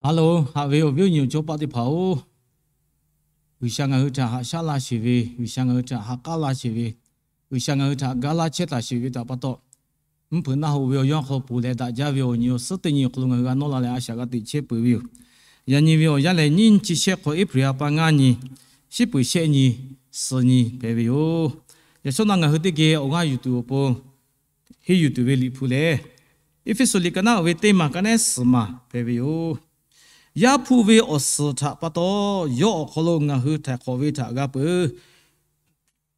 Hello, haꞈ ve awˬ viˉ awˬ nyi awˬ cawˇ paˆ teˇ hpaˍ-oˬ, G'uiˬsha ngaˬ hui htaꞈ haꞈ shaˉ laˇ sheˍ ve, G'uiˬsha ngaˬ hui htaꞈ ha k'aˉ laˇ sheˍ ve, G'uiˬsha ngaˬ hui htaꞈ ga laˇ chehˇ taˍ sheˍ ve htaꞈ pa taw, mvuhˇ hpeuꞈ naˆ hoꞈ ve awˬ yanˇ hk'aw lo ponˬ leh daꞈ jaˇ ve awˬ nyi awˬ suhˉ teˇ nyi awˬ hk'aw lo ngaˬ hui g'a nawˇ la leh a shaꞈ g'a teꞈ chehˇ peuˬ ve yoˬ. Yaꞈ nyi ve awˬ yanˇ lehˬ, nyiˇ chi shehˆ hk'awꞈ April ha pa ngaˇ nyi, shiˉ peuˬ shehˆ nyi, suh nyi hpehꞈ ve yoˬ. Yaꞈ shawˉ naˆ ngaˬ hui teˇ geh awˬ g'aˇ yuˬ tuˬ awˬ pon henˇ yuˬ tuˬ ve Liꞈ hpu lehˬ, Eˇfeˇsuꞈ liꞈ ka naˉ oˬ ve teˇ maˬ ka nehˉ suhˍ maˬ hpehꞈ ve yoˬ. Yaˇ hpu ve awˬ suhˍ htaꞈ pa taw, yawˇ awˬ hk'aw lo ngaˬ hui htaiˍ hk'awꞈ ve htaꞈ g'a peuˬ.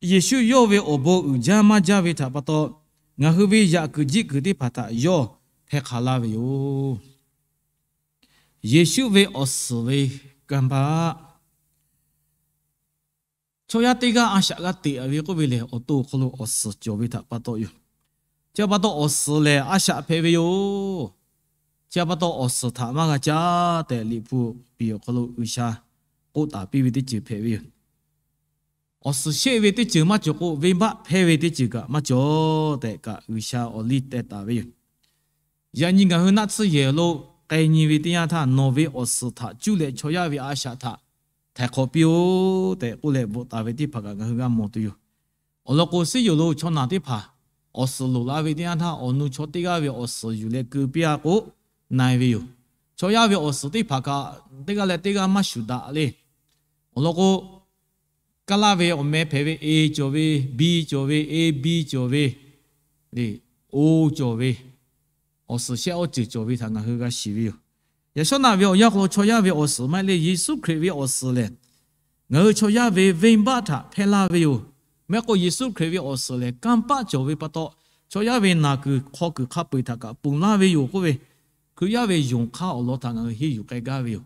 Yeˍsuˆ yawˇ ve awˬ bon uiˍ jaˇ maˇ jaˇ ve htaꞈ pa taw, ngaˬ hui ve yaꞈ kuiˬ jiˆ kuiˬ teˇ hpaˍ htaꞈ yawˇ hpehˇ hk'aˬ laˇ ve yoˬ. Yeˍsuˆ ve awˬ suhˍ ve kanˇ paˆ. Chaw yaˇ teˇ g'aˇ a shaꞈ g'a teꞈ ve k'oˆ ve lehˬ, awˬ to awˬ hk'aw lo awˬ suhˍ cawˬ ve htaꞈ pa taw yoˬ. Chi pa taw awˬ suhˍ lehˬ a shaꞈ hpehꞈ ve yoˬ. Chi pa taw awˬ suhˍ htaꞈ maˇ g'a caˇ tehꞈ, Liꞈ hpu piˍ awˬ hk'aw lo G'uiˬsha k'oˆ taˍ piˇ ve teˇ ceuˬ hpehꞈ ve yoˬ. Awˬ suhˍ sheˆ ve teˇ ceuˬ maˇ cawˬ k'o, venˇbaˆ hpehˇ ve teˇ ceuˬ kaꞈ maˇ cawˬ tehꞈ kaꞈ, G'uiˬsha awˬ liˇ teh taˍ ve yoˬ. Yaꞈ nyi ngaˬ hui naˆ tsuhˇ yehˬ lo k'ai nyi ve teˇ yanˇ htaˇ, nawˬ ve awˬ suhˍ htaꞈ cuˇ leh chaw yaˇ ve a shaꞈ htaꞈ htaiˍ hk'awꞈ piˇ-oˆ tehꞈ k'oˆ leh bvuhꞈ taˍ ve teˇ hpaˍ kaꞈ ngaˬ hui g'a mawˬ tuˬ yoˬ. Awˬ lawn k'o, suhˉ yoˬ lo chaw naˬ teˇ hpaˍ awˬ suhˍ loˍ la ve teˇ yanˇ htaˇ, awˬ nu chaw teˇ g'aˇ ve awˬ suhˍ yuˬ leh keu piˇ-a k'o, na-e ve yoˬ. Chaw yaˇ ve awˬ suhˍ teˇ hpaˍ kaꞈ teˇ g'aˇ leh teˇ g'aˇ maˇ shuˍ daꞈ le. Awˬ lawn k'o, Kaˇ laˇ ve awˬ meh hpehꞈ ve A cawˬ ve, B cawˬ ve, A B cawˬ ve, O cawˬ ve, awˬ suhˍ shehˆ awˇ ceuˬ cawˬ ve htaꞈ ngaˬ hui g'a shiˍ ve yoˬ. Yaꞈ shawˉ naˆ ve awˬ yanˇ hk'aw lo chaw yaˇ ve awˬ suhˍ maˇ heˆ le, Yeˍsuˆ Hkriꞈ ve awˬ suhˍ lehˬ, ngaˬ hui chaw yaˇ ve venˇbaˆ htaꞈ hpehˇ laˇ ve yoˬ. Mehˆ k'o Yeˍsuˆ Hkriꞈ ve awˬ suhˍ lehˬ kanˇ paˆ cawˬ ve pa taw, chaw yaˇ ve naˬ kuiˬ hk'aw kuiˬ hk'a peu-eˬ htaꞈ kaꞈ ponˬ laˇ ve yoˬ k'oˆ ve, Hkriꞈ yaˇ ve yonˍ hk'aˇ awˬ lawn htaꞈ ngaˬ hui henˇ yuˬ k'ai gaˇ ve yoˬ.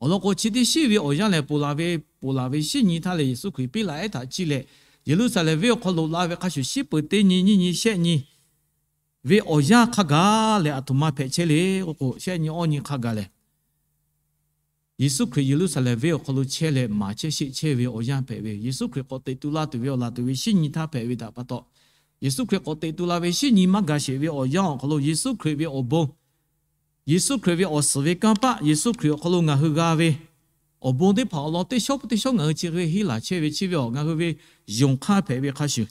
Awˬ lawn k'o, chi teˇ shiˉ ve awˬ yanˇ lehˬ, ponˬ laˬ ve, ponˬ laˬ ve shinˉ nyi htaˇ lehˬ, Yeˍsuˆ Hkriꞈ Piˉlaꞈ ehˉ htaꞈ ciˇ leh, Yeˍruˆsaˍlehnˍ venˇ awˬ hk'aw lo loꞈ la ve hk'a shuˍ, shiˉ peuˬ teˇ nyi, nyiˇ nyi, shehˆ nyi ve awˬ yanˇ hk'a gaˬ lehˬ, aˬ htoꞈ ma hpehꞈ chehˇ le k'oˆ k'o, shehˆ nyi awˇ nyi hk'a gaˬ lehˬ, Yeˍsuˆ Hkriꞈ Yeˍruˆsaˍlehnˍ venˇ awˬ hk'aw lo chehˇ leh maˍ chehˇ sheˆ chehˇ ve awˬ yanˇ hpehꞈ ve yoˬ. Yeˍsuˆ Hkriꞈ k'awꞈ teꞈ tu la tuˬ ve awˬ laˬ tuˬ ve shinˉ nyi htaˇ hpehꞈ ve htaꞈ pa taw, Yeˍsuˆ Hkriꞈ k'awꞈ teꞈ tu la ve shinˉ nyi maˇ gaˬ sheˍ ve awˬ yanˇ awˬ hk'aw lo Yeˍsuˆ Hkriꞈ ve awˬ bon, Yeˍsuˆ Hkriꞈ ve awˬ suhˍ ve kanˇ paˆ, Yeˍsuˆ Hkriꞈ awˬ hk'aw lo ngaˬ hui g'a ve awˬ bon teˇ hpaˍ awˬ lawn teˇ shawˉ teˇ shawˉ ngaˬ hui chi hk'e henˇ laˬ chehˇ ve chi ve awˬ, ngaˬ hui ve yonˍ hk'aˇ hpehꞈ ve hk'a shuˍ,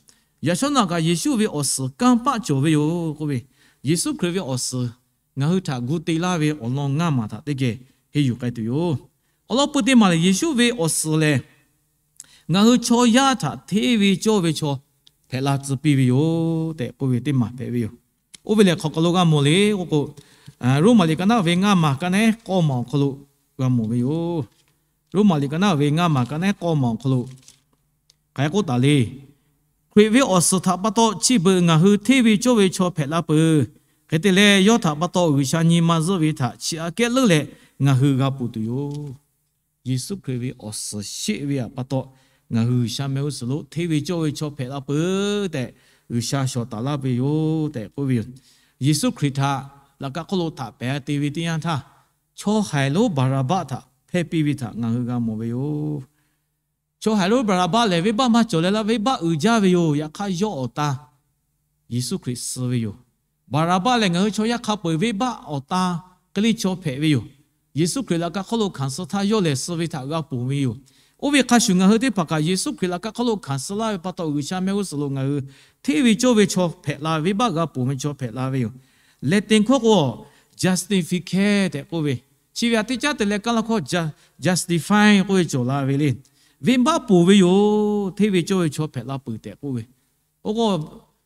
yaꞈ shawˉ naˆ kaꞈ Yeˍsuˆ ve awˬ suhˍ kanˇ paˆ cawˬ ve yoˬ k'oˆ ve, Yeˍsuˆ Hkriꞈ ve awˬ suhˍ ngaˬ hui htaꞈ gu te laˇ ve awˬ lawn ngaˇ maˬ htaꞈ teˇ geh henˇ yuˬ k'ai tuˬ yoˬ. Awˬ lawn pui teˇ maˬ lehˬ, Yeˍsuˆ ve awˬ suhˍ lehˬ, ngaˬ hui chaw yaˇ htaꞈ hteˇ ve cawˇ ve chaw hpehꞈ la tcuh piˇ ve yoˬ tehꞈ k'oˆ ve teˇ maˬ hpehꞈ ve yoˬ. Oˇ ve lehˬ hk'aˬ hk'aˬ lo g'a mawˬ le k'oˆ k'o, Roˉmaꞈ liꞈ ka naˉ ve ngaˇ maˬ ka nehˉ k'awˇ maˬ awˬ hk'aw lo g'a mawˬ ve yoˬ. Roˉmaꞈ liꞈ ka naˉ ve ngaˇ maˬ ka nehˉ k'awˇ maˬ awˬ hk'aw lo hk'aˬ hk'e k'oˆ taˍ le. Hkriꞈ ve awˬ suhˍ htaꞈ pa taw chi beuꞈ ngaˬ hui hteˇ ve cawˇ ve chaw hpehꞈ la peuˬ. Hk'e te leh, yawˇ htaꞈ pa taw G'uiˬsha nyi ma zuhˆ ve htaꞈ chi aꞈ kehˉ leuˉ leh ngaˬ hui g'a ponˬ tuˬ yoˬ. Yeˍsuˆ Hkriꞈ ve awˬ suhˍ sheˆ ve htaꞈ pa taw, ngaˬ hui G'uiˬsha mehˆ g'uˇ suhˍ lo hteˇ ve cawˇ ve chaw hpehꞈ la peuˬ tehꞈ, G'uiˬsha shawˍ taˍ laˇ ve yoˬ tehꞈ k'oˆ ve yoˬ. Yeˍsuˆ Hkriꞈ htaꞈ laꞈ ka hk'oˆ lo htaꞈ pehˍ te ve teˇ yanˇ htaˇ, chaw haiˬ lonˉ Baˍraˍbaˆ htaꞈ hpehˇ piˇ ve htaꞈ ngaˬ hui g'a mawˬ ve yoˬ. Chaw haiˬ lonˉ Baˍraˍbaˆ lehˬ, venˇbaˆ maˇ cawˬ leh laˇ, venˇbaˆ uiˍ jaˇ ve yoˬ. Yaꞈ hk'aˇ, yawˇ awˬ tan Yeˍsuˆ Hkriꞈ suh ve yoˬ. Baˍraˍbaˆ lehˬ, ngaˬ hui chaw yaˇ hk'a peu-eˬ venˇbaˆ awˬ tan hk'e le chaw hpehꞈ ve yoˬ. Yeˍsuˆ Hkriꞈ laꞈ ka hk'oˆ lo hkanˍ suh htaˇ, yawˇ lehˬ suh ve htaꞈ g'a ponˬ ve yoˬ. Oˇ ve hk'a shuˍ, ngaˬ hui teˇ hpaˍ kaꞈ Yeˍsuˆ Hkriꞈ laꞈ ka hk'oˆ lo hkanˍ suh laˇ ve pa taw, G'uiˬsha mehˆ g'uˇ suhˍ lo ngaˬ hui hteˇ ve cawˇ ve chaw hpehꞈ la, venˇbaˆ g'a ponˬ ve chaw hpehꞈ la ve yoˬ. Lehˬ, teˇ hkawˇ k'o, justification tehꞈ k'oˆ ve, chi ve aꞈ teˇ caˉ te leh kaˇ laˇ hkawˇ justify k'oˆ ve cawˬ la ve le. Venˇbaˆ ponˬ ve yoˬ. Hteˇ ve cawˇ ve chaw hpehꞈ la peuˬ tehꞈ k'oˆ ve, oˇ k'o,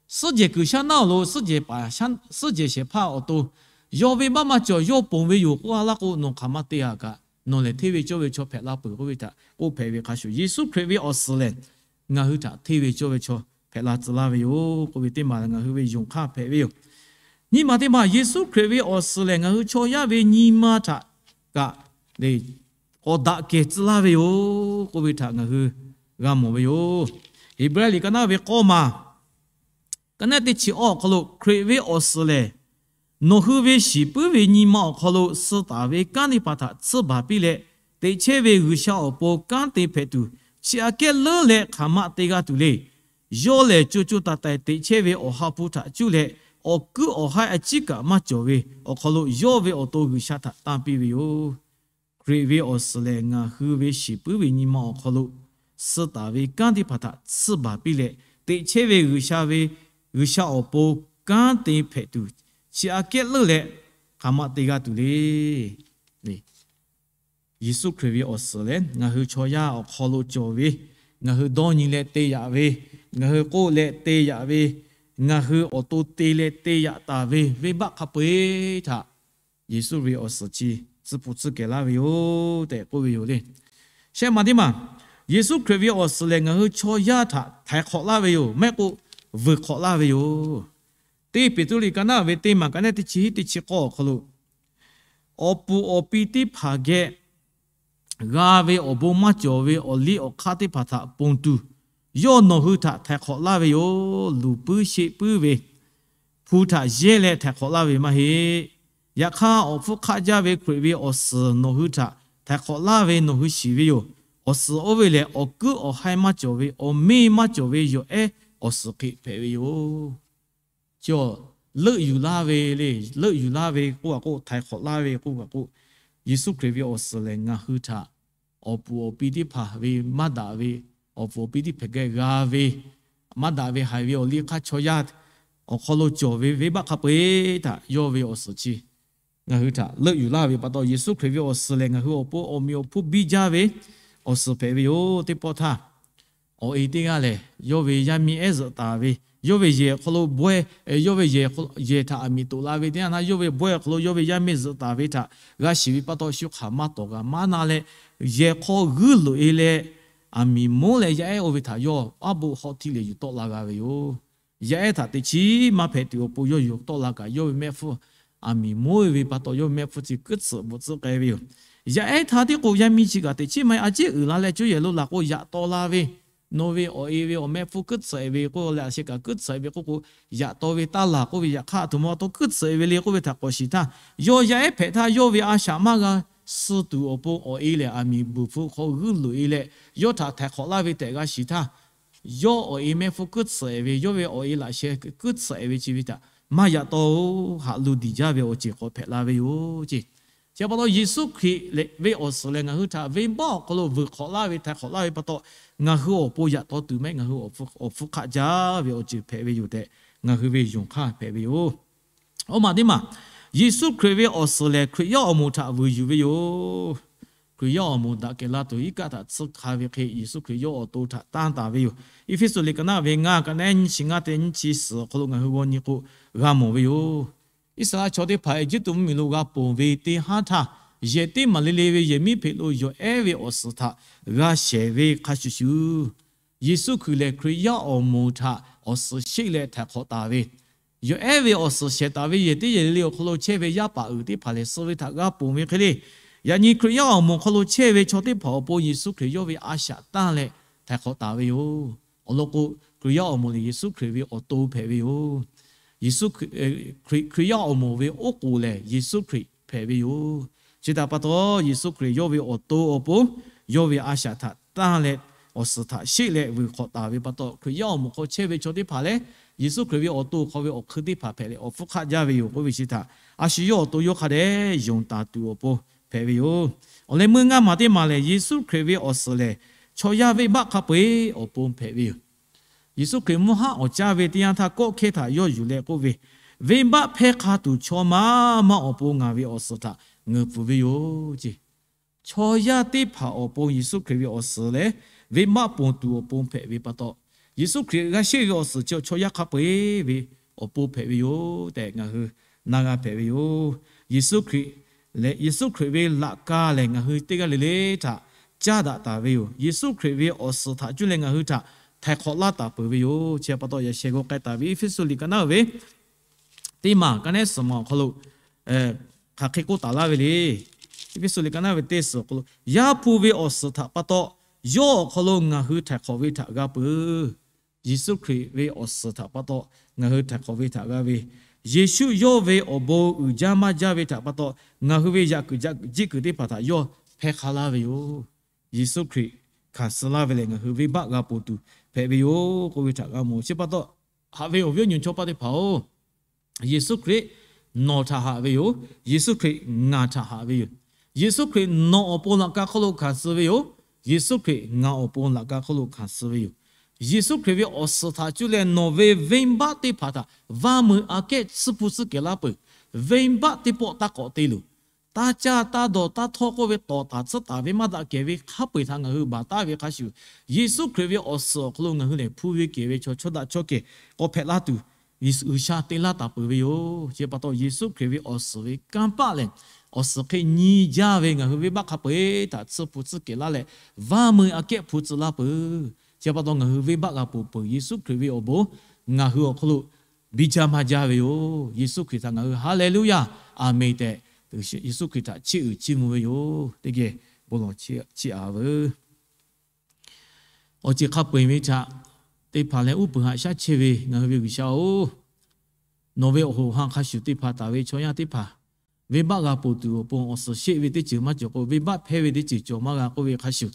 suhˉ jehˬ kuiˬ shaˉ naˉ awˬ lo suhˉ jehˬ paˍ, suhˉ jehˬ shehˍ hpaˇ awˬ to, yawˇ venˇbaˆ maˇ cawˬ, yawˇ ponˬ ve yoˬ k'oˆ a laˇ k'o, nawˬ hk'aˬ ma te a kaꞈ, nawˬ lehˬ hteˇ ve cawˇ ve chaw hpehꞈ la peuˬ k'oˆ ve htaꞈ k'oˆ hpehꞈ ve hk'a shuˍ, Yeˍsuˆ Hkriꞈ ve awˬ suhˍ lehˬ, ngaˬ hui htaꞈ hteˇ ve cawˇ ve chaw hpehꞈ la tcuh laˇ ve yoˬ k'oˆ ve teˇ maˬ ngaˬ hui ve yonˍ hk'aˇ hpehꞈ ve yoˬ. Nyiˇ maˬ teˇ maˬ, Yeˍsuˆ Hkriꞈ ve awˬ suhˍ lehˬ, ngaˬ hui chaw yaˇ ve nyi ma htaꞈ kaꞈ le k'awꞈ daꞈ kehˬ tcuh laˇ ve yoˬ k'oˆ ve htaꞈ ngaˬ hui g'a mawˬ ve yoˬ. Heˍbrehˇ liꞈ ka naˉ ve k'awˇ maˬ ka nehˉ teˇ chi awˇ awˬ hk'aw lo, Hkriꞈ ve awˬ suhˍ lehˬ, nawˬ hui ve shiˍ puiˉ ve nyi ma awˬ hk'aw lo suh taˍ ve kanˉ teˇ hpaˍ htaꞈ tsuhˇ baˬ piˇ leh, teꞈ chehˇ ve G'uiˬsha awˬ pon kanˉ te hpehꞈ tuˬ, chi aꞈ kehˉ leuˉ leh hk'aˬ ma te g'a tuˬ le. Yawˇ lehˬ, co co taiˍ taiˍ teꞈ chehˇ ve Awˬ ha hpu htaꞈ cuˇ leh, awˬ kuiˉ awˬ haiˉ a ciˉ kaꞈ maˇ cawˬ ve awˬ hk'aw lo, yawˇ ve awˬ to G'uiˬsha htaꞈ tanˇ piˇ ve yoˬ. Hkriꞈ ve awˬ suhˍ lehˬ, ngaˬ hui ve shiˍ puiˉ ve nyi ma awˬ hk'aw lo suh taˍ ve kanˉ teˇ hpaˍ htaꞈ tsuhˇ baˬ piˇ leh, teꞈ chehˇ ve G'uiˬsha ve, G'uiˬsha awˬ pon kanˉ te hpehꞈ tuˬ, chi aꞈ kehˉ leuˉ leh hk'aˬ ma te g'a tuˬ le. Yeˍsuˆ Hkriꞈ ve awˬ suhˍ lehˬ, ngaˬ hui chaw yaˇ awˬ hk'aw lo cawˬ ve, ngaˬ hui dawˇ nyi leh te yaꞈ ve, ngaˬ hui k'oˆ leh te yaꞈ ve, ngaˬ hui awˬ to te leh te yaꞈ taˍ ve venˇbaˆ hk'a peu-eˬ htaꞈ Yeˍsuˆ ve awˬ suhˍ chi tcuh pfuhˍ tcuh kehˬ laˇ ve yoˬ tehꞈ k'oˆ ve yoˬ le. Shehˆ ma teˇ maˬ, Yeˍsuˆ Hkriꞈ ve awˬ suhˍ lehˬ, ngaˬ hui chaw yaˇ htaꞈ htaiˍ hk'awꞈ laˇ ve yoˬ, maˇ heˆ k'o vuiˬ hk'awꞈ laˇ ve yoˬ. Teˇ Peˍtruˆ liꞈ ka naˆ ve teˇ maˬ ka naˆ teˇ chi hiˉ teˇ chi k'awˇ awˬ hk'aw lo, awˬ puˍ awˬ pi teˇ hpaˍ geh g'a ve awˬ bon maˇ cawˬ ve awˬ liˇ awˬ hk'aˇ teˇ hpaˍ htaꞈ ponˬ tuˬ, yawˇ nawˬ hui htaꞈ htaiˍ hk'awꞈ laˇ ve yoˬ. Luˬ puiˉ sheˆ puiˉ ve hpu htaꞈ yehˇ leh htaiˍ hk'awꞈ laˇ ve maˇ heˆ. Yaꞈ hk'aˇ, awˬ hpfuhˇ hk'aˆ jaˇ ve Hkriꞈ ve awˬ suhˍ nawˬ hui htaꞈ htaiˍ hk'awꞈ laˇ ve nawˬ hui shiˍ ve yoˬ. Awˬ suhˍ oˇ ve lehˬ, awˬ kuiˉ awˬ haiˇ maˇ cawˬ ve awˬ meˇ maˇ cawˬ ve yawˬ ehˉ awˬ suhˍ hk'e hpehꞈ ve yoˬ. Cawˬ, leuˆ yuˬ laˇ ve le, leuˆ yuˬ laˇ ve k'oˆ kaꞈ k'oˆ, htaiˍ hk'awꞈ laˇ ve k'oˆ kaꞈ k'oˆ, Yeˍsuˆ Hkriꞈ ve awˬ suhˍ lehˬ, ngaˬ hui htaꞈ awˬ puˍ awˬ pi teˇ hpaˍ ve maˇ daꞈ ve, awˬ puˍ awˬ pi teˇ hpaˍ geh g'a ve, maˇ daꞈ ve haiˬ ve awˬ liˇ hk'aˇ chaw yaˇ awˬ hk'aw lo cawˬ ve venˇbaˆ hk'a peu-eˬ htaꞈ yawˇ ve awˬ suhˍ chi ngaˬ hui htaꞈ leuˆ yuˬ laˇ ve pa taw, Yeˍsuˆ Hkriꞈ ve awˬ suhˍ lehˬ, ngaˬ hui awˬ pon awˬ meꞈ awˬ hponˇ biˇ jaˇ ve awˬ suhˍ hpehꞈ ve yoˬ. Teˇ pawˆ htaˇ, awˬ e teˇ g'aˇ lehˬ, yawˇ ve yaˇ miˇ ehˉ zuhꞈ taˍ ve, yawˇ ve yehˬ awˬ hk'aw lo bawehˇ, yawˇ ve yehˬ, yehˬ htaꞈ aˬ miˍ toꞈ la ve teˇ yanˇ htaˇ, yawˇ ve bawehˇ awˬ hk'aw lo yawˇ ve yaˇ miˇ zuhꞈ taˍ ve htaꞈ g'a shiˍ ve pa taw, shu hk'aˬ maˇ tawˍ g'a maˇ na leh, yehˬ hk'aw g'uiˇ loꞈ e leh, aˬ miˍ moˉ leh yaˇ ehˉ oˇ ve htaꞈ yawˇ aˉ boˆ hawˉ htiˇ leh yuˬ tawˆ la g'a ve yoˬ. Yaˇ ehˉ htaꞈ teꞈ chiˉ maˇ hpehꞈ tuˬ awˬ pon yawˇ yuˬ tawˆ la kaꞈ, yawˇ ve mehˆ hpfuhˇ aˬ miˍ moˉ ve pa taw, yawˇ ve mehˆ hpfuhˇ chi kuiˉ tsuhꞈ bvuhꞈ tcuhˉ k'ai ve yoˬ. Yaˇ ehˉ htaˇ tiˉ k'o, yaˇ miˇ chi kaꞈ teꞈ chiˉ maˇ heˆ, a ciˉ uiˍ la leh cuˇ yehˬ lo laˬ k'o, yaꞈ taw la ve, nawˬ ve awˬ e ve awˬ mehˆ hpfuhˇ kuiˉ tsuhꞈ e ve k'oˆ leh, a sheh kaꞈ kuiˉ tsuhꞈ e ve k'oˆ k'o, yaꞈ taw ve taˇ laˬ k'oˆ ve, yaꞈ hk'aˇ aˬ htoꞈ ma pa taw kuiˉ tsuhꞈ e ve le k'oˆ ve htaꞈ k'awꞈ shiˍ htaˇ, yawˇ yaˇ ehˉ hpehꞈ htaˇ yawˇ ve a shaꞈ maˇ g'a suh tuˬ awˬ pon awˬ e lehˬ aˬ miˍ buˬ hpfuhˇ hk'aw g'uiˇ loꞈ e leh, yawˇ htaꞈ htaiˍ hk'awꞈ laˇ ve tehꞈ g'a shiˍ htaˇ, yawˇ awˬ e mehˆ hpfuhˇ kuiˉ tsuhꞈ e ve, yawˇ ve awˬ e laꞈ sheh kuiˉ tsuhꞈ e ve chi ve htaꞈ maˇ yaꞈ taw haꞈ lo diˬ jaˇ ve awˬ ceuˬ k'awꞈ hpehꞈ la ve yoˬ ceˇ. Chi pa taw Yeˍsuˆ Hkriꞈ leh ve awˬ suhˍ lehˬ, ngaˬ hui htaꞈ venˇbaˆ awˬ hk'aw lo vuiˬ hk'awꞈ laˇ ve, htaiˍ hk'awꞈ laˇ ve pa taw, ngaˬ hui awˬ pon yaꞈ taw tuˬ maˇ heˆ, ngaˬ hui awˬ hpfuhˇ hk'aˆ jaˇ ve awˬ ceuˬ hpehꞈ ve yoˬ tehꞈ, ngaˬ hui ve yonˍ hk'aˇ hpehꞈ ve yoˬ. Oˇ maˬ teˇ maˬ, Yeˍsuˆ Hkriꞈ ve awˬ suhˍ lehˬ, Hkriꞈ yaˇ awˬ moˍ htaꞈ vuiˬ yuˬ ve yoˬ. Hkriꞈ yaˇ awˬ moˍ daꞈ kehˬ la tuˬ iˉ kaˆ htaꞈ tsuhˇ hk'a ve hk'e, Yeˍsuˆ Hkriꞈ yawˇ awˬ to htaꞈ tanˇ taˍ ve yoˬ. Eˇfeˇsuꞈ liꞈ ka naˆ ve ngaˇ ka naˆ nyiˇ chi ngaˇ te nyiˇ chi suhˍ awˬ hk'aw lo ngaˬ hui g'aw nyi k'o, g'a mawˬ ve yoˬ. Iˉsaˍreˍlaˆ chaw teˇ hpaˍ Eˇjiˇtuꞈ mvuhˇmiˬ lo g'a ponˬ ve teˇ haˉ htaˇ, yehˬ teˇ maˬ le le ve yehˬ miˉ hpeꞈ lo yawˬ ehˉ ve awˬ suhˍ htaꞈ g'a shehˍ ve hk'a shuˍ shuˍ, Yeˍsuˆ Hkriꞈ lehˬ Hkriꞈ yaˇ awˬ moˍ htaꞈ awˬ suhˍ sheˆ leh htaiˍ hk'awꞈ taˍ ve, yawˬ ehˉ ve awˬ suhˍ shehˍ taˍ ve yehˬ teˇ yehˬ le le awˬ hk'aw lo chehˇ ve yaˇ paˍ uiˍ teˇ hpaˍ lehˬ, suh ve htaꞈ g'a ponˬ ve hk'e le. Yaꞈ nyi Hkriꞈ yaˇ awˬ moˍ hk'aw lo chehˇ ve chaw teˇ hpaˍ awˬ pon Yeˍsuˆ Hkriꞈ yawˇ ve a shaꞈ tanˇ leh htaiˍ hk'awꞈ taˍ ve yoˬ. Awˬ lawn k'o, Hkriꞈ yaˇ awˬ moˍ lehˬ Yeˍsuˆ Hkriꞈ ve awˬ to hpehꞈ ve yoˬ. Yeˍsuˆ Hkriꞈ, Hkriꞈ, Hkriꞈ yaˇ awˬ moˍ ve oˉ k'oˍ lehˬ Yeˍsuˆ Hkriꞈ hpehꞈ ve yoˬ. Chi htaꞈ pa taw, Yeˍsuˆ Hkriꞈ yawˇ ve awˬ to awˬ pon yawˇ ve a shaꞈ htaꞈ tanˇ leh, awˬ suhˍ htaꞈ sheˆ leh vuiˬ hk'awꞈ taˍ ve pa taw, Hkriꞈ yaˇ awˬ moˍ hk'aw chehˇ ve chaw teˇ hpaˍ lehˬ, Yeˍsuˆ Hkriꞈ ve awˬ to hk'aw ve awˬ hkui teˇ hpaˍ hpehꞈ leh, awˬ hpfuhˇ hk'aˆ jaˇ ve yoˬ k'oˆ ve chi htaꞈ a shu yawˇ awˬ to yawˇ hk'a dehꞈ yonˍ taˍ tuˬ awˬ pon hpehꞈ ve yoˬ. Awˬ leh meuˇ ngaˇ maˬ teˇ maˬ lehˬ, Yeˍsuˆ Hkriꞈ ve awˬ suhˍ lehˬ, chaw yaˇ venˇbaˆ hk'a peu-eˬ awˬ pon hpehꞈ ve yoˬ. Yeˍsuˆ Hkriꞈ mvuhˇ haˉ awˬ caˇ ve teˇ yanˇ htaˇ kawˆ hkehˇ htaꞈ yawˇ yuˬ leh k'oˆ ve, Venˇbaˆ hpehˇ hk'a tuˬ chaw maˇ maˇ awˬ pon ngaˬ ve awˬ suhˍ htaꞈ ngeuˍ pfuhˍ ve yoˬ ceˇ. Chaw yaˇ teˇ hpaˍ awˬ pon Yeˍsuˆ Hkriꞈ ve awˬ suhˍ lehˬ, venˇbaˆ ponˬ tuˬ awˬ pon hpehꞈ ve pa taw, Yeˍsuˆ Hkriꞈ g'a sheˆ ve awˬ suhˍ chi chaw yaˇ hk'a peu-eˬ ve awˬ pon hpehꞈ ve yoˬ tehꞈ ngaˬ hui na g'a hpehꞈ ve yoˬ. Yeˍsuˆ Hkriꞈ lehˬ, Yeˍsuˆ Hkriꞈ ve laꞈ ka lehˬ ngaˬ hui teˇ g'aˇ le le htaꞈ caˇ daꞈ taˍ ve yoˬ. Yeˍsuˆ Hkriꞈ ve awˬ suhˍ htaꞈ cuˇ leh ngaˬ hui htaꞈ htaiˍ hk'awꞈ laˇ taˍ peuˬ ve yoˬ. Chi pa taw, yaꞈ sheh g'aw k'ai taˍ ve Eˇfeˇsuꞈ liꞈ ka naˉ ve teˇ maˬ ka naˉ suhˍ maˬ awˬ hk'aw lo hk'aˬ hk'e k'oˆ taˍ laˇ ve le. Eˇfeˇsuꞈ liꞈ ka naˉ ve teˇ suhˍ awˬ hk'aw lo, Yaˇ hpu ve awˬ suhˍ htaꞈ pa taw yawˇ awˬ hk'aw lo ngaˬ hui htaiˍ hk'awꞈ ve htaꞈ g'a peuˬ. Yeˍsuˆ Hkriꞈ ve awˬ suhˍ htaꞈ pa taw ngaˬ hui htaiˍ hk'awꞈ ve htaꞈ g'a ve, Yeˍsuˆ yawˇ ve awˬ bon uiˍ jaˇ maˇ jaˇ ve htaꞈ pa taw ngaˬ hui ve yaꞈ kuiˬ jaꞈ jiˆ kuiˬ teˇ hpaˍ htaꞈ yawˇ hpehˇ hk'a laˇ ve yoˬ. Yeˍsuˆ Hkriꞈ hkanˍ suh laˇ ve lehˬ, ngaˬ hui venˇbaˆ g'a ponˬ tuˬ hpehꞈ ve yoˬ k'oˆ ve htaꞈ g'a mawˬ. Chi pa taw, haꞈ ve awˬ viˉ awˬ nyi chaw paˇ teˇ hpaˍ-oˬ, Yeˍsuˆ Hkriꞈ nawˬ htaꞈ haꞈ ve yoˬ. Yeˍsuˆ Hkriꞈ ngaˬ htaꞈ haꞈ ve yoˬ. Yeˍsuˆ Hkriꞈ nawˬ awˬ pon laꞈ ka hk'oˆ lo hkanˍ suh ve yoˬ. Yeˍsuˆ Hkriꞈ ngaˬ awˬ pon laꞈ ka hk'oˆ lo hkanˍ suh ve yoˬ. Yeˍsuˆ Hkriꞈ ve awˬ suhˍ htaꞈ cuˇ leh nawˬ ve venˇbaˆ teˇ hpaˍ htaꞈ vaˇ meu aꞈ kehˉ tsuhˇ hpu tsuhˇ kehˬ laˇ peuˬ. Venˇbaˆ teˇ pawˆ taˇ k'awꞈ te loˬ. Taˇ caˇ taˇ dawˬ taˇ htawˇ k'oˆ ve tawˍ taˍ tsuhˇ taˍ ve maˇ daꞈ kehˬ ve hk'a peu-eˬ htaꞈ ngaˬ hui baˬ taˍ ve hk'a shuˍ, Yeˍsuˆ Hkriꞈ ve awˬ suhˍ awˬ hk'aw lo ngaˬ hui lehˬ hpu ve kehˬ ve chaw chaw daꞈ chaw kehˬ k'awꞈ hpehꞈ laˇ tuˬ, G'uiˬsha te laˇ taˍ peuˬ ve yoˬ. Chi pa taw Yeˍsuˆ Hkriꞈ ve awˬ suhˍ ve kanˇ paˆ lehˬ, awˬ suhˍ hk'e nyi jaˇ ve ngaˬ hui venˇbaˆ hk'a peu-eˬ htaꞈ tsuhˇ hpu tsuhˇ kehˬ laˇ leh, vaˇ meu aꞈ kehˉ hpu tcuh laˇ peuˬ. Chi pa taw ngaˬ hui venˇbaˆ g'a ponˬ peuˬ. Yeˍsuˆ Hkriꞈ ve awˬ bon ngaˬ hui awˬ hk'aw lo biˇ jaˇ maˇ jaˇ ve yoˬ. Yeˍsuˆ Hkriꞈ htaꞈ ngaˬ hui Haˍleˍluˇyaˇ, Aˍmenˍ tehꞈ, Yeˍsuˆ Hkriꞈ htaꞈ chiˇ uiˍ chiˇ mvuh ve yoˬ. Teˇ geh bon lawˬ chiˇ aꞈ veuˬ. Awˬ ceuˬ hk'a peu-eˬ ve htaꞈ teˇ hpaˍ leh uˉ peunˍ haꞈ shaˉ chehˇ ve ngaˬ hui ve G'uiˬsha-oˬ, nawˬ ve awˬ hoꞈ ha hk'a shuˍ teˇ hpaˍ taˍ ve chaw yaˇ teˇ hpaˍ venˇbaˆ g'a ponˬ tuˬ awˬ pon awˬ suhˍ sheˆ ve teˇ ceuˬ maˇ cawˬ k'o, venˇbaˆ hpehˇ ve teˇ ceuˬ cawˬ maˇ g'a k'oˆ ve hk'a shuˍ,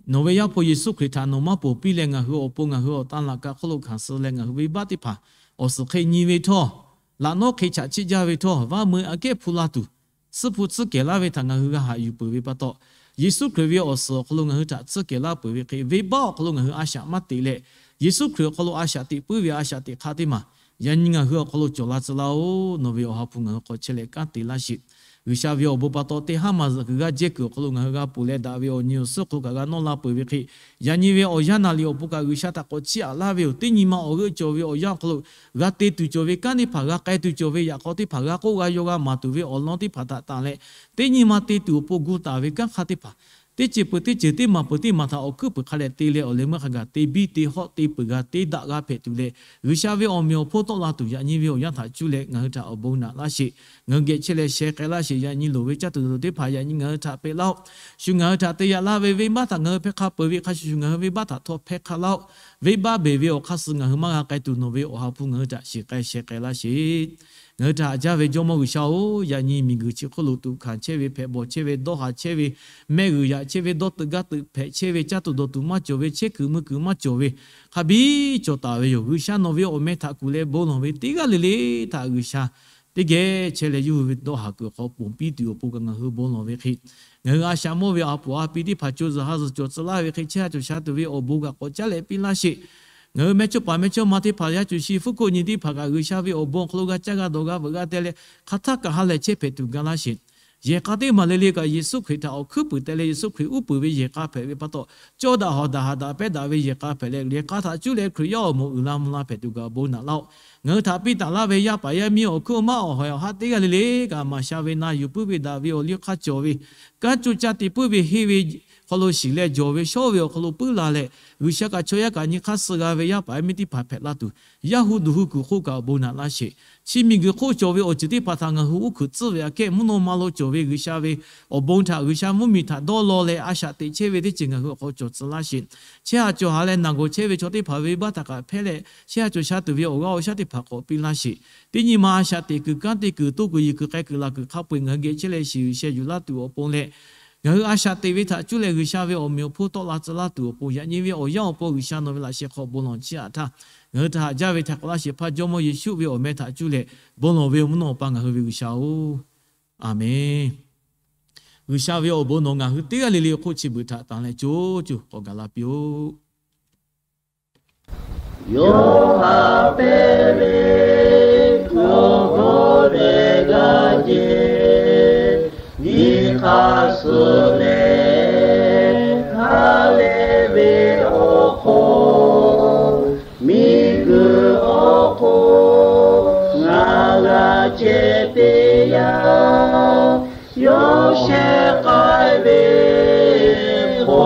nawˬ ve Yaˇ hpu Yeˍsuˆ Hkriꞈ htaꞈ nawˬ maˇ ponˬ piˇ leh ngaˬ hui awˬ pon ngaˬ hui awˬ tan laꞈ ka hk'oˆ lo hkanˍ suh leh ngaˬ hui venˇbaˆ teˇ hpaˍ awˬ suhˍ hk'e nyi ve htawˇ, laꞈ nawˉ hk'e chaꞈ chiˆ jaˇ ve htawˇ, vaˇ meu aꞈ kehˉ hpu la tuˬ, tsuhˇ hpu tsuhˇ kehˬ laˇ ve htaꞈ ngaˬ hui g'a haꞈ yuˬ peuˬ ve pa taw, Yeˍsuˆ Hkriꞈ ve awˬ suhˍ awˬ hk'aw lo ngaˬ hui htaꞈ tsuhˇ kehˬ laˇ peuˬ ve hk'e, venˇbaˆ awˬ hk'aw lo ngaˬ hui a shaꞈ maˇ teꞈ leh, Yeˍsuˆ Hkriꞈ awˬ hk'aw lo a shaꞈ teꞈ puiˉ ve a shaꞈ teꞈ hk'aˇ teˇ maˬ yaꞈ nyi ngaˬ hui awˬ hk'aw lo cawˬ la tcuh laˇ-oˬ. Nawˬ ve awˬ ha hpu ngaˬ hui hk'aw chehˇ leh kanˉ te laˇ sheˍ. G'uiˬsha ve awˬ bon pa taw, teˇ haˉ maˬ zuhꞈ kuiˬ g'aˇ jehˇ kuiˬ awˬ hk'aw lo ngaˬ hui g'a ponˬ leh daꞈ ve awˬ nyi awˬ suhˉ hk'aw kaꞈ g'a nawˇ la peuˬ ve hk'e, yaꞈ nyi ve awˬ yanˇ naˍ liꞈ awˬ pon kaꞈ G'uiˬsha htaꞈ k'awꞈ chiˇ aꞈ laˇ ve yoˬ. Teˇ nyi ma awˬ g'euˆ cawˬ ve awˬ yanˇ awˬ hk'aw lo g'a te tuˬ cawˬ ve kanˉ teˇ hpaˍ, g'a k'ai tuˬ cawˬ ve yaꞈ k'aw teˇ hpaˍ, g'a k'oˆ g'a yaw g'a maˍ tuˬ ve awˬ lawn teˇ hpaˍ htaꞈ tanˬ leh, teˇ nyi ma te tuˬ awˬ pon gu taˍ ve kanˉ hk'aˇ teˇ hpaˍ, teˇ ceuˬ peuˬ teˇ ceuˬ, teˇ maˬ peuˬ teˇ maˬ htaꞈ awˬ hkuiˉ puiˍ hk'a dehꞈ te leh awˬ leh meuˇ hk'a gaˬ te biˇ te hawˆ te peuˬ g'a te daꞈ g'a hpehꞈ tuˬ leh, G'uiˬsha ve awˬ meꞈ awˬ hponˇ tawˆ la tuˬ yaꞈ nyi ve awˬ yanˇ htaꞈ cuˇ leh ngaˬ hui htaꞈ awˬ bon naꞈ laˇ sheˍ. Ngaˬ hui geh chehˇ leh sheh k'ai laˇ sheˍ. Yaꞈ nyi loˍ ve caˇ tuˬ dawˬ tuˬ teˇ hpaˍ yaꞈ nyi ngaˬ hui htaꞈ peꞈ laˇ-oˆ. Shu ngaˬ hui htaꞈ te yaꞈ laˇ ve venˇbaˆ htaꞈ ngaˬ hui hpehˇ hk'a peuˬ ve hk'a shuˍ shuˍ ngaˬ hui venˇbaˆ htaꞈ htawˇ hpehˇ hk'a laˇ-oˆ. Venˇbaˆ beˬ ve awˬ hk'aˇ suh ngaˬ hui maˇ g'a k'ai tuˬ nawˬ ve awˬ ha hpu ngaˬ hui htaꞈ shiˍ k'ai sheh k'ai laˇ sheˍ. Ngaˬ hui htaꞈ haꞈ jaˇ ve Jawˇmawˇ G'uiˬsha-oˬ, yaꞈ nyi miˬguiˬ chi hk'oˆ lo tuꞈ hkanˍ chehˇ ve, hpehꞈ bawˬ chehˇ ve, dawˇ haˍ chehˇ ve, mehˆ g'uiˬ yaꞈ chehˇ ve, dawˇ teuꞈ gaˇ teuꞈ hpehꞈ chehˇ ve, caˇ tuˬ dawˬ tuˬ maˇ cawˬ ve, chehˇ kuiˬ mui kuiˬ maˇ cawˬ ve, hk'a biˇ cawˬ taˍ ve yoˬ. G'uiˬsha nawˬ ve awˬ meh htaꞈ kuˬ leh bon lawˬ ve teˇ g'aˇ le le htaꞈ G'uiˬsha teˇ geh chehˇ leh yawˇ hui ve dawˇ haˍ kuiˬ awˬ hk'aw ponˬ piˇ tuˬ awˬ pon kaꞈ ngaˬ hui bon lawˬ ve hk'e, ngaˬ hui a shaꞈ mawˇ ve a puˍ a pi teˇ hpaˍ co zuhˬ ha zuhˬ cawˬ tcuh laˇ ve hk'e, chehˇ ha cawˬ sha tuˬ ve awˬ bon kaꞈ k'awꞈ caˉ leh piˇ laˇ sheˍ. Ngaˬ hui mehˇchawˇ paˍ mehˇchawˇma teˇ hpaˍ, yaˇ cuˬ shi fuˉ hkoˆ nyi teˇ hpaˍ kaꞈ G'uiˬsha ve awˬ bon awˬ hk'aw lo g'a caˇ g'a dawˬ g'a veuꞈ g'a teh leh, hk'aˬ htaˇ kaꞈ ha lehˬ chehˇ hpehꞈ tuˬ ga laˇ sheˍ. Yehˬ k'a teˇ maˬ le le kaꞈ Yeˍsuˆ Hkriꞈ htaꞈ awˬ hkuiˉ puiˍ teh leh Yeˍsuˆ Hkriꞈ uˉ peunˍ ve yehˬ k'a hpehꞈ ve pa taw, cawˇ daꞈ hawˍ daꞈ haꞈ daꞈ pehˉ daꞈ ve yehˬ k'a hpehꞈ leh, yehˬ k'a htaꞈ cuˇ leh Hkriꞈ yaˇ awˬ moˍ uiˍ la mvuh la hpehꞈ tuˬ kaꞈ bon naꞈ laˇ-oˆ. Ngaˬ hui htaꞈ piˇ taˍ laˇ ve yaˇ paˍ yaˇ miˇ awˬ hkuiˉ maˇ awˬ hawehˬ awˬ haˉ teˇ g'aˇ le le kaꞈ maˍ sha ve na yuˬ puiˉ ve daꞈ ve awˬ liˇ hk'aˇ cawˬ ve, kanˉ coˇ caˇ te puiˉ ve henˇ ve hk'aw lo shiˍ leh jawˬ ve shawˉ ve awˬ hk'aw lo puiˉ la leh, G'uiˬsha kaꞈ chaw yaˇ kaꞈ nyi hk'aˇ suh g'a ve yaˇ paˍ yaˇ miˇ teˇ hpaˍ hpehꞈ laˇ tuˬ, yaˇ hu duˬ hu kuiˬ hk'oˆ kaꞈ awˬ bon naꞈ laˇ sheˍ. Chi miˬguiˬ hk'oˆ cawˬ ve awˬ ceuˬ teˇ hpaˍ htaꞈ ngaˬ hui uˉ hkuiꞈ tcuhˉ ve aꞈ kehˉ mvuhˇ naw ma lo cawˬ ve G'uiˬsha ve awˬ bon htaꞈ G'uiˬsha mvuhˇmiˬ htaꞈ dawˇ law leh a shaꞈ teꞈ chehˇ ve teˇ ceuˬ ngaˬ hui awˬ hk'aw cawˬ tcuh laˇ sheˍ. Chehˇ ha cawˬ ha leh naˬ gawˬ chehˇ ve chaw teˇ hpaˍ ve venˇbaˆ htaꞈ kaꞈ hpehˇ leh, chehˇ ha cawˬ sha tuˬ ve awˬ g'aˇ awˬ shaˉ teˇ hpaˍ k'awꞈ piˇ laˇ sheˍ. Teˇ nyi ma a shaꞈ teꞈ kuiˬ kanˉ te kuiˬ toˇ kuiˬ yiˬ kuiˬ k'ai kuiˬ laˬ kuiˬ hk'a peu-eˬ ngaˬ hui geh chehˇ leh shiˍ uiˍ sheh yuˬ laˇ tuˬ awˬ pon leh, ngaˬ hui a shaꞈ teꞈ ve htaꞈ cuˇ leh G'uiˬsha ve awˬ meꞈ awˬ hponˇ tawˆ la tcuh laˇ tuˬ awˬ pon, yaꞈ nyi ve awˬ yanˇ awˬ pon G'uiˬsha nawˬ ve laꞈ sheh hk'aw bon lawˬ chiˇ aꞈ htaˇ, ngaˬ hui htaꞈ haꞈ jaˇ ve htaꞈ k'awꞈ laˇ sheˍ. Hpaˇ Jawˇmawˇ Yeˍsuˆ ve awˬ meh htaꞈ cuˇ leh bon lawˬ ve mvuhˇ naw pa ngaˬ hui ve G'uiˬsha-oˬ, Aˍmenˍ. G'uiˬsha ve awˬ bon nawˬ ngaˬ hui teˇ g'aˇ le le hk'oˆ chi beuꞈ htaꞈ tanˬ leh co co k'awꞈ gaˬ la piˇ-oˆ. Yoˇhanˬ pehˇ ve awˬ bon leh g'a jehˇ, nyi hk'aˇ suh leh ha lehˬ ve awˬ hk'oˆ, miˬguiˬ awˬ hk'oˆ ngaˬ g'a chehˇ teˇ yanˇ, yawˇ shehˍ k'ai ve k'o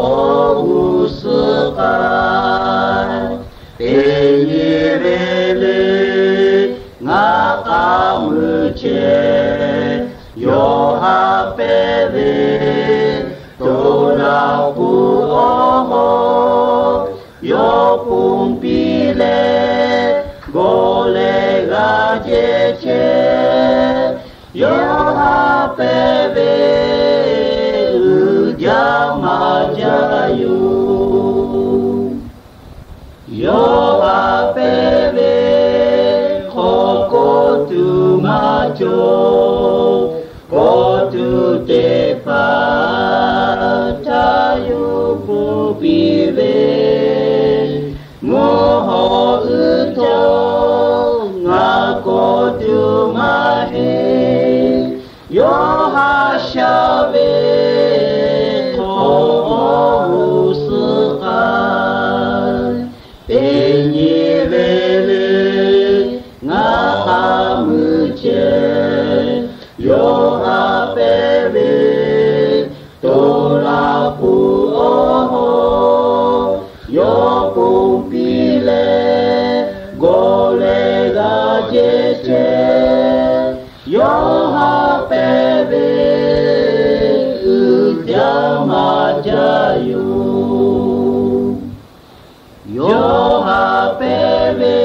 awˬ g'uˇ suhˍ k'ai, teˇ nyi ve le ngaˬ k'aˇ mui chehˇ, Yoˇhanˬ pehˇ ve to laˬ kuˬ awˬ hawˉ, yawˇ ponˬ piˇ leh gawˬ leh g'a jehˇ chehˇ, Yoˇhanˬ pehˇ ve uiˍ jaˇ maˇ jaˇ yoˬ. Yoˇhanˬ pehˇ ve hk'aw kawˆ tuˬ maˇ cawˬ, kawˆ tuˬ te tuˬ maˇ heˆ. Yawˇ haꞈ sha ve hk'awꞈ awˬ g'uˇ suhˍ k'a teˇ nyi ve le, ngaˬ k'a mui chehˇ. Yawˇ haꞈ pehˇ ve to la kuˬ awˬ hawˉ, yawˇ ponˬ piˇ leh gawˬ leh g'a jehˇ chehˇ. Yawˇ haꞈ pehˇ ve uiˍ jaˇ maˇ jaˇ yoˬ. Yawˇ haꞈ pehˇ ve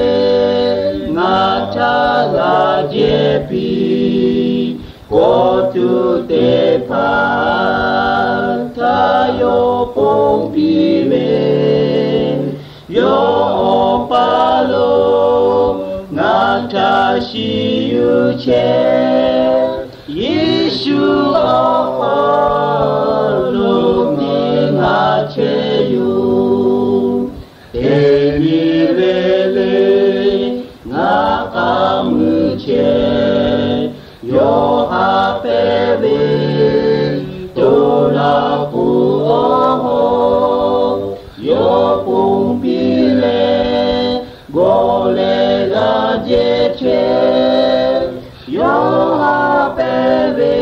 ngaˬ htaꞈ g'a jehˇ piˇ. Kawˆ tuˬ teˇ hpaˍ htaꞈ yawˇ ponˬ piˇ ve, yawˇ awˬ paˇ lo ngaˬ htaꞈ shiˍ yuˬ chehˇ. Yeˍsuˆ awˬ hk'aw lo te ngaˬ chehˇ yoˬ. Teˇ nyi ve le, ngaˬ k'a mui chehˇ. Yawˇ haꞈ pehˇ ve to la kuˬ awˬ hawˉ, yawˇ ponˬ piˇ leh gawˬ leh g'a jehˇ chehˇ. Yawˇ haꞈ pehˇ ve